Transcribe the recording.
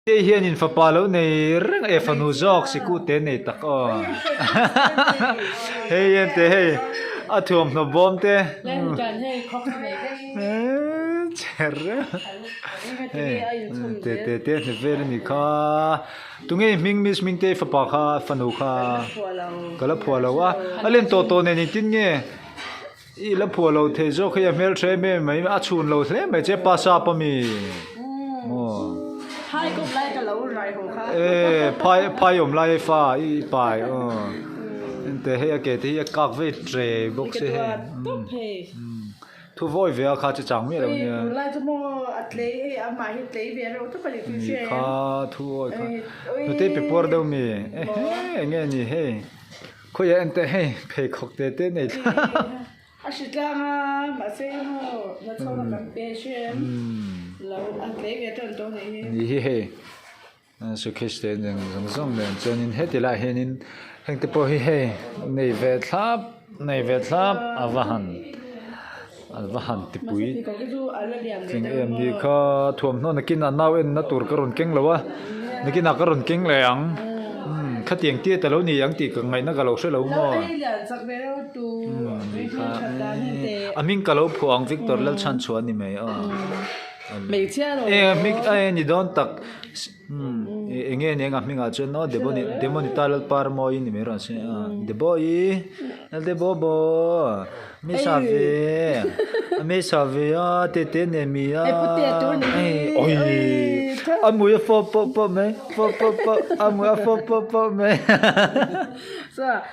Hei hianin fapa lo nei reng e fanu zawk sikute nei tak aw hei hian te hei a thuamhnaw bawm te chher reuh hei te te te hne vel a nih kha tunge i hming miss Hmingtei fapa kha fanu kha ka la phuah lo a a len tawh tawh nen engtin nge. I la phuah lo thei zawk hei a hmel tha em em mai a chhun lo hle mai che pa sap ami maw Phai kawp lai ka lo rai ho kha e phai phai awm lai fa i pai aw ente hei a ke te hi a kak vei tre bawk se hei thu vawi ve a kha che chang miah lo nia tunlai chu maw a tlei hei amah hi tlei ve reuh tawp a ni tih hria em kha thu awi kha hnute pe puar deuh mi ehe enge ni hei. Khawiah en teh hei pheikhawk te te nei thla. A hri tlang a mahse emaw nachhawk a kan pe hriam lo a tlei ve tan tawh anih hi. Ni hi hei suitcase te nen zawng zawng nen chuanin heti lai hianin heng te pawh hi hei nei ve thlap nei ve thlap a va han a va han tipui tling em ni kha thuamhnaw nakin a nau enna tur ka rawn keng lo a nakinah ka rawn keng leh ang umm khatiang tiat alo ni ang tih ka ngaihna ka lo hre lo maw a hming ka lo phuah ang Victor Lalchhanchhuah a ni mai aw e hming e ni dawn tak umm eng nge eng a hmingah chuan aw Deboni Demonita Lalparmawii ni mai rawh se a Deboi Laltebobo. Mi sa ve a mi sa ve a tete nen mi a hei oi a mui a fawp pawp pawp mai fawp pawp pawp a mui a fawp pawp pawp mai.